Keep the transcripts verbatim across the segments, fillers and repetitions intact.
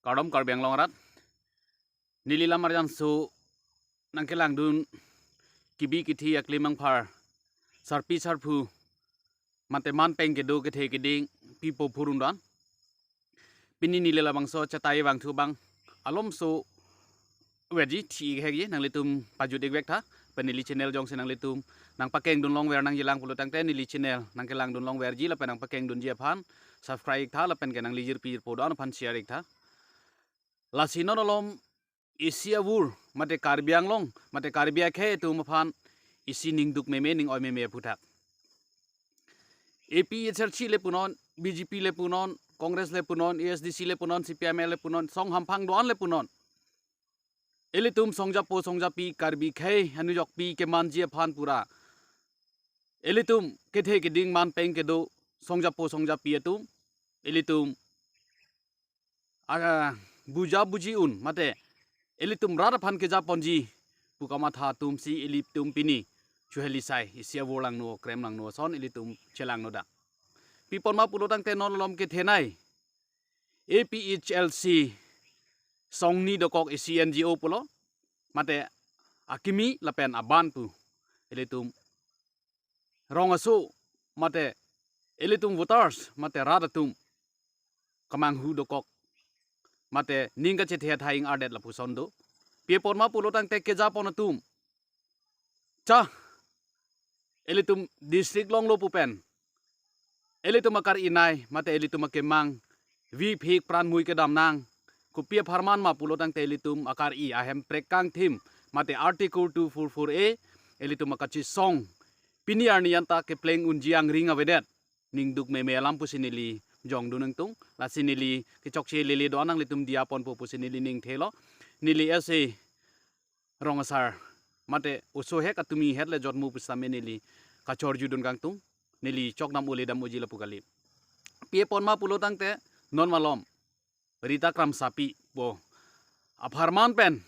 Kardom Karbi Anglong arat. Neli lam arjan so nangkelangdun kebi kethe aklim angphar, sarpi sarpo mate man peng kedo kethe keding pipo phurun dan. Pini neli labangso chatai vangthu abang alomso verji thi-ik hekji, nanglitum pajut-ik vek tha. Pen neli channel jongsi nanglitum nangpakengdun longver nangjilang pulo tangte neli channel nangkelangdun longverji lapen nangpakengdunji aphan subscribe-ik tha lapen ke nangli jirpi jirpo do-an aphan share-ik tha. Lasi non alom isi avur mate Karbi Anglong mate Karbi akhei atum aphan isi ningduk meme ning-oi meme aphuthak. A P H L C le punon, B J P le punon, Congress le punon, A S D C le punon, C P I M le punon, song hamphang do-an le punon. Ilitum songjapo songjapi Karbi khei anujokpi kemanji aphan pura ilitum kethe keding man peng kedo songjapo songjapi atum ilitum aga buja buji un mate ilitum rat aphan kejaponji pu kamatha atumsi ilitum pini chuheli sai isi avur langno krem langno ason ilitum chelangno dak. Pi apot ma pulo tangte non alom kethenei A P H L C songni dokok isi N G O pulo mate akimi lapen aban pu ilitum rong aso mate ilitum voters mate rat atum kemanghu dokok mate ning kachethe athai ing-ardet lapuson do. Pi apot ma pulo tangte kejapon atum cha ilitum district longlo pu pen ilitum akar-inei mate ilitum akemang vi phik pran mui kedam nang. Kopi apharman ma pulo tangte ilitum akar-i ahemprek kangthim mate Article two four four A ilitum akachesong pini arni anta kepleng unji angring avedet. Ningduk meme alam pusi neli jongdun nangtung. Lasi neli kechokche lele do-an nanglitum diya ponpo pusi neli ning thelo. Neli ese rong asar mate oso hek atumi het le jotmu pusitame neli kachorjudun kangtung. Neli chokdam ule dam uji lapu kali. Pi apot ma pulo tangte non malom Rita Kramsapi pu apharman pen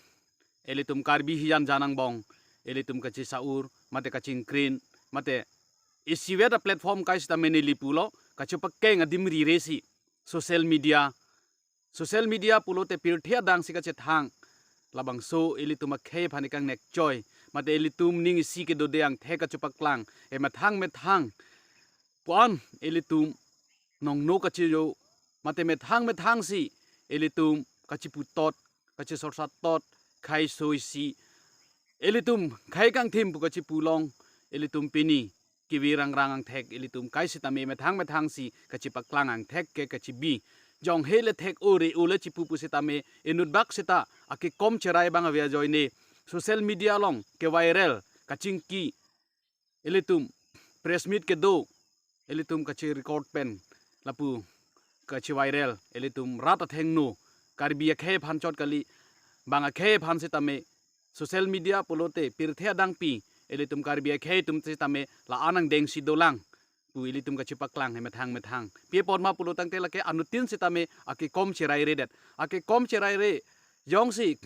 ilitum Karbi hijan jan angbong ilitum kachesaur mate kachingkrin mate isivet a-platform kai sitame neli pulo kachepakeng adim rire si social media. Social media pulote pirthe adang si kachethang. Labangso ilitum akhei aphan ikang nekchoi mate ilitum ning isi kedode angthek kachepaklang emethang methang puan ilitum nongno kachejo mate methang methang si ilitum kacheputot kachesorsatot khaiso isi ilitum khei kangthim pu kachepulong ilitum pini kevi rangrang angthek ilitum kai sitame methang methang si kachepaklang angthek ke kachebi. Jong he le thek o re o le chepu pusitame inut bak seta akekom cherai abang ave ajoine social media along keviral kachingki ilitum press meet kedo ilitum kacherecord pen lapu kacheviral ilitum rat athengno Karbi akhei aphan chot kali bang akhei aphan sitame social media pulote pirthe adangpi ilitum Karbi akhei atum sitame la-an angdeng si dolang pu ilitum kachepaklang emethang methang. Pi apot ma pulo tangte lake anuttin sitame akekom cherai redet. Akekom cherai re jongsi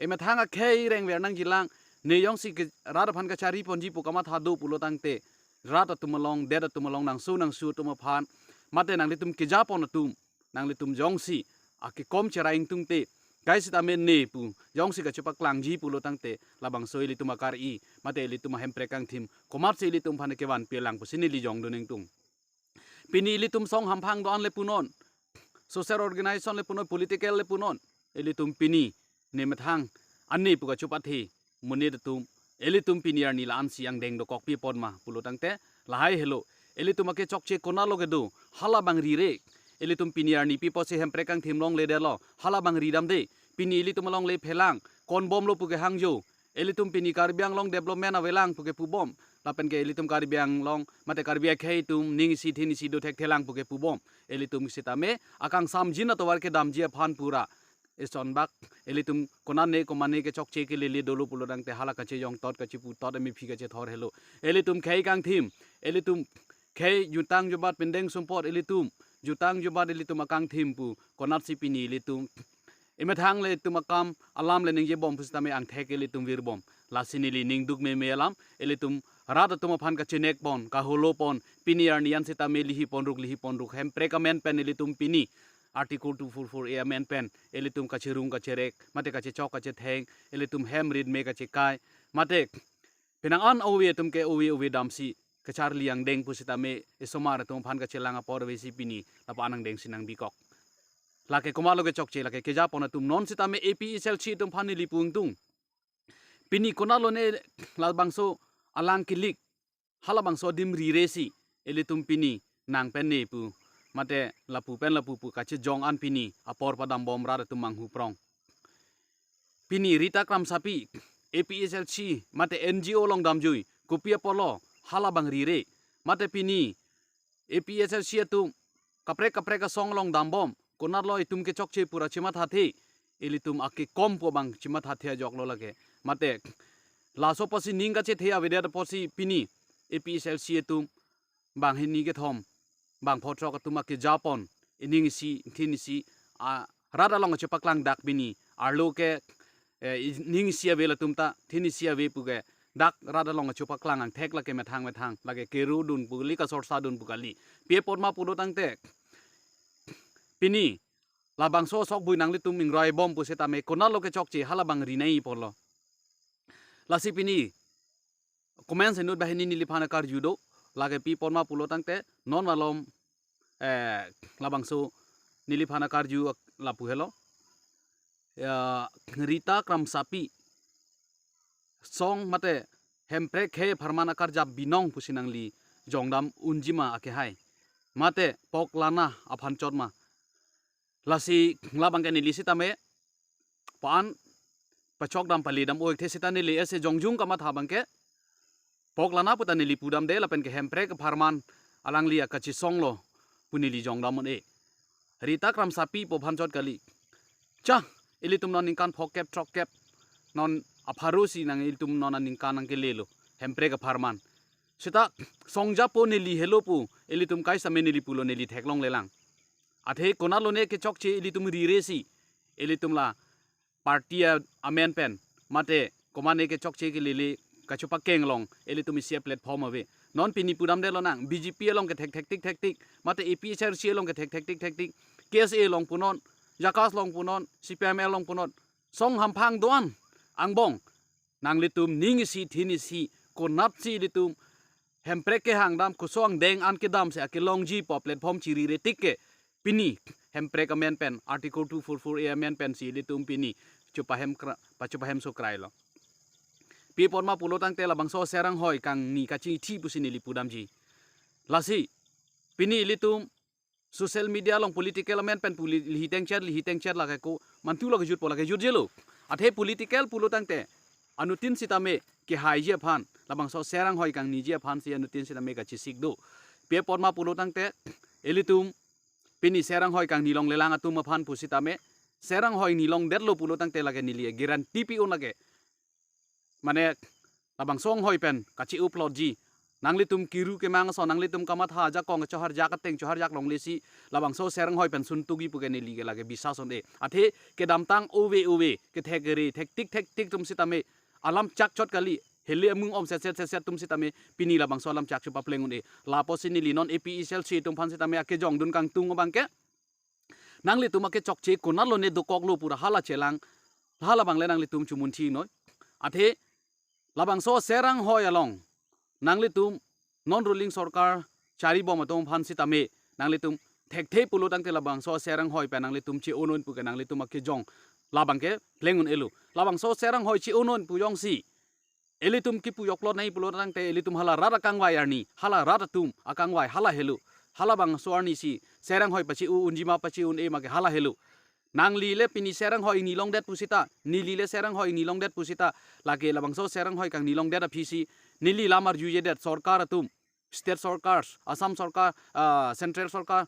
emethang akhei rengver nangjilang ne jongsi ke rat aphan kachari ponji pu kamatha do pulo tangte rat atum along det atum along nangso nangsu atum aphan mate nanglitum kejapon atum nanglitum jongsi akekom cherai ingtungte kai sitame ne pu jongsi kachepaklangji pulo tangte labangso ilitum akar-i mate ilitum ahemprek kangthim komatsi ilitum aphan kevan pelang pusi neli jongdun ingtung. Pini ilitum song hamphang do-an le punon, social organization le punon, political le punon, ilitum pini ne methang ane pu kachepathe monit atum ilitum pini arni la-an si angdeng dokok pi apot ma pulo tangte lahai helo. Ilitum akechokche konatlo kedo hala bang rire. Ilitum pini arni pi apotsi hemprek kangthim longledetlo hala bang ridamde. Pini ilitum alongle phelang konbomlo pu kehangjo. Ilitum pini Karbi Anglong development avelang pu kepubom. Lapen ke ilitum Karbi Anglong mate Karbi akhei atum ning isi thin isi do thekthelang pu kepubom. Ilitum sitame akangsamjin atovar kedamji aphan pura ison bak ilitum konane komane kechokche kelele dolo pulo tangte hala kachejongtot kacheputot emephi kachethor helo. Ilitum khei kangthim ilitum khei jutang jubat pindeng sumpot ilitum jutang jubat ilitum akangthim pu konatsi pini ilitum emethang le itum akam alam le ningjebom pusitame angthek ilitum virbom. Lasi neli ningduk meme alam ilitum rat atum aphan kachinekpon kaholopon pini arni an sitame lihiponruk lihiponruk hemprek amen pen ilitum pini Article two four four A amendment pen ilitum kacherung kacherek, mate kachechok kachetheng, ilitum hem rit me kachekai, mate penang an ove atum ke ove ove damsi kacharli angdeng pusitame isomar atum aphan kachelang apor avesi pini lapu-an angdengsi nangbikok. Lake komatlo kechokche, lake kejapon atum, non sitame A P H L C atum aphan neli pu ingtung. Pini konatlo ne labangso alang kilik, halabangso adim riresi ilitum pini nang pen ne pu, mate lapu pen lapu pu kachejong an pini apor padambom rat atum manghuprong. Pini Rita Kramsapi A P H L C mate N G O along damjui, kopi apotlo halabang rire, mate pini A P H L C atum kaprek kaprek asong along dambom, konatlo itum kechokche pura chemathathe, ilitum akekom pu abang chemathathe ajoklo lake. Mate laso apotsi ning kachethe avedet apotsi pini A P H L C atum bang hini kethom, bang photrok atum akejapon, ining isi, thin isi, a, rat along kachepaklang dak pini, arlo ke, eh, ining isi ave latum ta, thin isi ave pu ke, dak rat along kachepaklang angthek lake methang methang, lake keru dun pu kali, kasorsa dun pu kali. Pi apot ma pulo tangte, pini labangso sok bui nanglitum ingroibom pusitame konatlo kechokche halabang rinei apotlo. Lasi pini comments inut banghini neliphan akarju do, lake pi apot ma pulo tangte non malom, eh, labangso neliphan akarju ak-, lapu helo. Ya, Rita Kramsapi song mate Hemprek he apharman akarjap binong pusi nangli jongdam unji ma akehai, mate Poklana aphan chot ma. Lasi labang ke neli sitame pan pachokdam palidam oikthe sita neli ese jongjung kamatha abang ke Poklana puta neli pudamde lapen ke Hemprek apharman alangli akachesonglo pu neli jongdam un-e. Rita Kramsapi pu aphan chot kali. Cha, ilitum non ningkan phokep throkkep non apharo si nang ilitum non aningkan nangkelelo Hemprek apharman. Sita songjapo neli helo pu ilitum kaisame neli pulo, neli theklonglelang. Athe konatlo ne kechokche ilitum riresi, ilitum la party a-, amen pen, mate komatne kechokche kelele kachepakeng along ilitum isi a-platform ave. Non pini pudamdetlo nang, B J P along kethek thektik thektik, mate A P H L C along kethek thektik thektik, K S A along punon, JACAS along punon, C P I M L along punon, song hamphang do-an angbong nanglitum ning isi thin isi konatsi ilitum Hemprek kehang dam, koso angdeng an kedam si akelongji pu platform chirire tik ke pini Hemprek amen pen, Article two four four A amen pen si ilitum pini chepahem kra-, pachepahem sokrai lo. Pi apot ma pulo tangte labangso Seranghoi kangni kachithi pusi neli pudamji. Lasi pini ilitum social media along political amen pen pu li-, lihi tengchet, lihi tengchet lake ko mantu lake jutpo, lake jutjelo. Athe political pulo tangte anuttin sitame kehaiji aphan, labangso Seranghoi kangniji aphan si anuttin sitame kachesik do. Pi apot ma pulo tangte ilitum pini Seranghoi kangni longlelang atum aphan pusitame, Seranghoi ni longdetlo pulo tangte lake neli guarantee pi-un lake. Mane labangso Seranghoi pen kache-u plotji. Nanglitum kiru kemang ason, nanglitum kamatha ajakong choharjak ateng choharjak longlesi labangso Seranghoi pen suntugi pu ke neli ke lake biswas un-e. Athe kedamtang ove ove, kethek kere, thektik thektik atum sitame alam chak chot kali, heli amung om set set set set atum sitame pini labangso alam chak chepapleng un-e. Lapusi neli non A P H L C atum aphan sitame akejongdun kangtung abang ke, nanglitum akechokche konatlo ne dokoklo pura hala chelang, hala abang le nanglitum chumunthi noi. Athe labangso Seranghoi along nanglitum non ruling sorkar charibom atum aphan sitame nanglitum thekthe pulo tangte labangso Seranghoi pen nanglitum che-un-un pu ke nanglitum akejong labang ke pleng un-elo. Labangso Seranghoi che-un-un pu jongsi ilitum kipu joklo nai pulo tangte ilitum hala rat akangvai arni, hala rat atum akangvai hala helo. Halabangso arni si Seranghoi pache-u unji ma, pache-un-e ma ke hala helo. Nangli le pini Seranghoi ni longdet pusita, neli le Seranghoi ni longdet pusita, lake labangso Seranghoi kangni longdet aphi si neli lam arjujedet, sorkar atum, state sorkar, Assam sorkar, ah, central sorkar,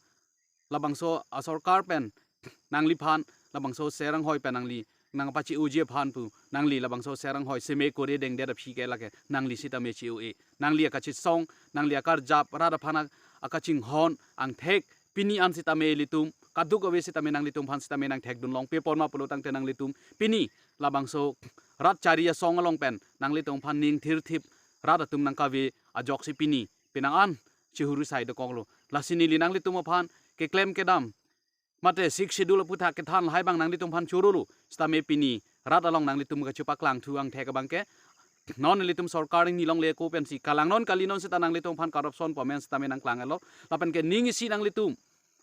labangso asorkar pen nangliphan, labangso Seranghoi pen nangli nangpache-uji aphan pu, nangli labangso Seranghoi seme kore dengdet aphi ke lake nangli sitame che-u-e. Nangli akachesong, nangli akarjap, rat aphan ak-, akachinghon angthek pini an sitame ilitum kaduk ave sitame nanglitum aphan sitame nangthekdun long. Pi apot ma pulo tangte nanglitum pini labangso rat chari asong along pen nanglitum aphan ning thirthip rat atum nangkave ajoksi pini penang an chihuri sai dokoklo. Lasi neli nanglitum aphan keklem kedam mate Sixth Schedule aphuthak kethan lahai abang nanglitum aphan chorolo. Sitame pini rat along nanglitum kachepaklangthu angthek abangke, non nelitum sorkar ni longle ako pensi kalangnon kalinon seta nanglitum aphan corruption pu amen sitame nangklanglo. Lapenke ning isi nanglitum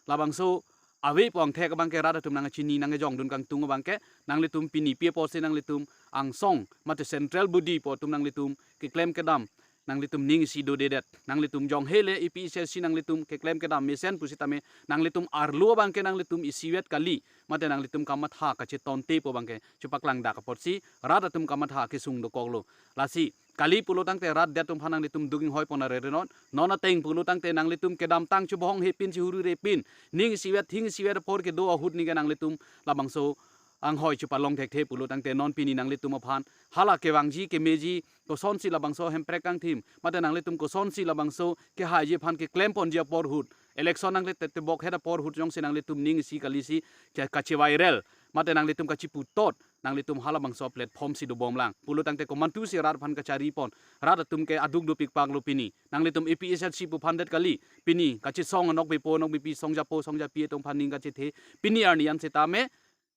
labangso avepo angthek abangke rat atum nangchini nangjongdun kangtung abangke, nanglitum pini pi apotsi nanglitum angsong mate central body pu atum nanglitum keklem kedam, nanglitum ning isi dodedet. Nanglitum jonghe le A P H L C nanglitum keklem kedam mesen pusitame, nanglitum arlo abangke nanglitum isivet kali, mate nanglitum kamatha kachetontepo abangke chepaklangdak apotsi rat atum kamatha kesung dokoklo. Lasi kali pulo tangte rat det atum aphan nanglitum duk inghoi pon arere non. Non ateng pulo tangte nanglitum kedamtang chebohong hepin chehurure pin, ning isivet hing isivet apor kedo ahut ningke nanglitum labangso anghoi chepalong thekthe pulo tangte non pini nanglitum aphan hala kevangji kemeji, kosonsi labangso hemprek kangthim, mate nanglitum kosonsi labangso kehaiji aphan keklem ponji apor ahut, election nangletet tebok het apor ahut jongsi nanglitum ning isi kalisi ke kache viral, mate nanglitum kacheputot, nanglitum halabangso platform si dobomlang pulo tangte komantusi rat aphan kachari pon, rat atum ke aduk dopikpaklo pini. Nanglitum A P H L C pu aphan det kali, pini kachesong anokbepo anokbepi, songjapo songjapi atum aphan ning kachethe, pini arni an sitame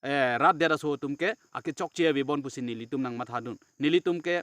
eh, rat det aso atum ke akechokche avebom pusi nelitum nangmathadun. Nelitum ke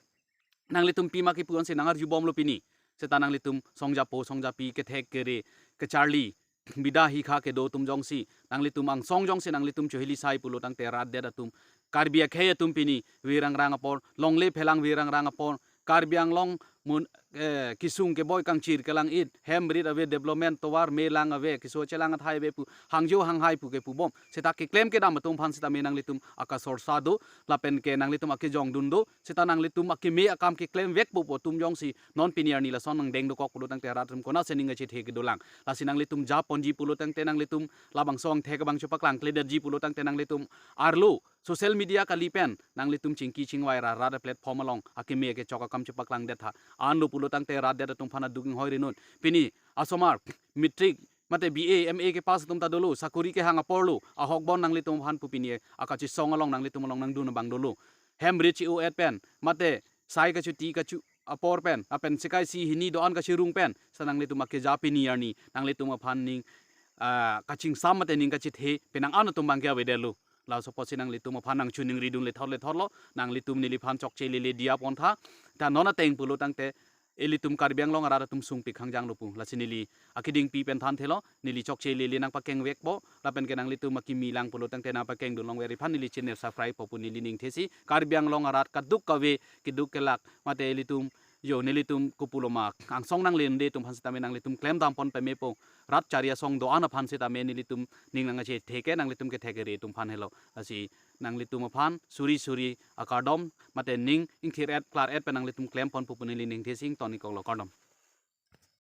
nanglitum pima kipu ansi nangarjubomlo pini. Seta nanglitum songjapo songjapi, kethek kere, kecharli, bida hikha kedo atum jongsi, nanglitum angsong jongsi nanglitum chohili sai pulo tangte rat det atum, Karbi akhei atum pini virangrang apor, longle phelang virangrang apor, Karbi Anglong mun, eh, kesung keboi kangchir kelang-it, hem rit ave, development tovar me lang ave, keso chelang athai ave pu, hangjo hanghai pu kepubom. Seta keklem kedam atum aphan sitame nanglitum akasorsa do, lapenke nanglitum akejongdun do, seta nanglitum akeme akam keklemvekpo pu atum jongsi non pini arni lason nangdeng dokok pulo tangte rat atum konatsi ning kachethe kedolang. Lasi nanglitum japonji pulo tangte nanglitum labangso angthek abang chepaklangkledetji pulo tangte nanglitum arlo social media kali pen nanglitum chingki chingvai ra rat aplatform along akeme akechok akam chepaklangdet tha. Anlo pulo tangte rat det atum aphan aduk inghoi ri non. Pini asomar, matric mate B A, M A kepass atum ta dolo, sakori kehang aporlo, ahokbon nanglitum aphan pu pini akachesong along nanglitum along nangdun abang dolo. Hem rit chi-o-et pen, mate sai kachuti kachu apor pen, lapen sekai isi hini do-an kachirung pen, sa nanglitum akeja pini arni nanglitum aphan ning, ah, kachingsam mate ning kachethe penang an atum abangke avedetlo. Laso apotsi nanglitum aphan nangchoningridun lethor lethorlo, nanglitum neliphan chokche lele diya pon tha. Ta non ateng pulo tangte ilitum Karbi Anglong arat atum sungpik hangjanglo pu. Lasi neli akedingpi pen thanthelo, neli chokche lele nangpakengvekpo, lapenke nanglitum akimi lang pulo tangte nangpakengdun longver aphan neli channel subscribe po pu neli ningthesi, Karbi Anglong arat kaduk kave keduk kelak, mate ilitum, jo, nelitum kopuloma angsong nanglende atum aphan sitame nanglitum klemdam pon pamepo, rat chari asong do-an aphan sitame nelitum ning nangkachethe ke nanglitum kethek kere atum aphan helo. Lasi nanglitum aphan suri suri akardom, mate ning ingthir-et klar-et pen nanglitum klem pon pu pu neli ningthesi ingtonikoklo, kardom.